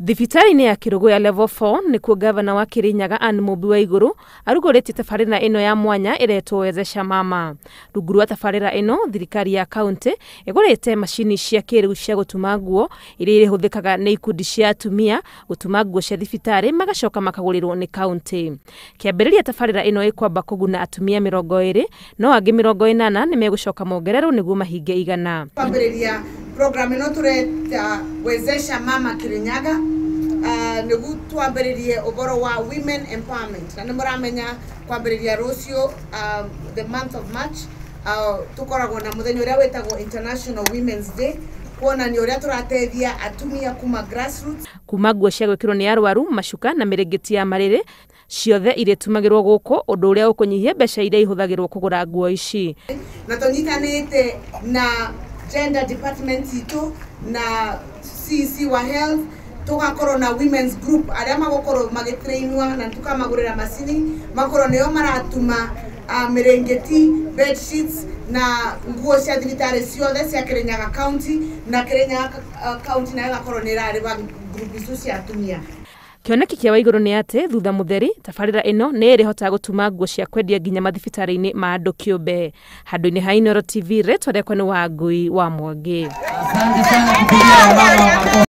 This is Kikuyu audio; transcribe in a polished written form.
Thibitarĩ-inĩ ya Kĩrũgũya Level 4 nĩkuo gavana wa Kirinyaga Anne Mũmbi Waiguru arugũrĩtie tabarĩra ĩno ya mwanya ĩretwo Wezesha Mama. Rungu rwa tabarĩra ĩno, thirikari ya kaunti ĩgũrĩte macini cia kĩrĩu cia gũtuma nguo iria irĩhũthĩkaga nĩ ikundi cia atumia gũtuma nguo cia thibitarĩ magacoka makagũrĩrwo nĩ kaunti. Kĩambĩrĩria tabarĩra ĩno ĩkwamba kũguna atumia 20 no angĩ 80 nĩ megũcoka mongererwo nĩguo mahinge 100. Kwambĩrĩria program ĩno tũreta Wezesha Mama Kirinyaga, nĩguo twambĩrĩrie ũhoro wa women empowerment, na nĩ mũramenya kwambĩrĩria rũciũ, the month of March, tũkoragwo na mũthenya ũrĩa wĩtagwo International Women's Day, kuonania ũrĩa tũrateithia atumia kuma grassroots. Kuma nguo cia gwĩkĩrwo nĩ arwaru, macuka na mĩrĩngĩti ya marĩrĩ ciothe irĩtumagĩrwo gũkũ, ũndũ ũrĩa ũkũnyihia mbeca iria ihũthagĩrwo kũgũra nguo ici. Na tũnyitanĩte na gender department itũ na CC wa health, tugakorwo na women's group arĩa magũkorwo magĩtrainwa na tukamagũrĩra macini makorwo nĩo maratuma mĩrĩngĩti, bed sheets na nguo cia thibitarĩ ciothe cia Kirinyaga County, na Kirinyaga County nayo ĩgakorwo nĩ ĩrarĩba group icio cia atumia. Kĩoneki kĩa Waiguru nĩ atĩ thutha mũtheri tabarĩra ĩno nĩ ĩrĩhotaga gũtuma nguo cia kwendia nginya mathibitarĩ-inĩ ma andũ kĩũmbe. Handũ-inĩ ha Inooro TV, rĩtwa rĩakwa nĩ Wangui wa Mwangi. Asante sana kupigia wamama makofi.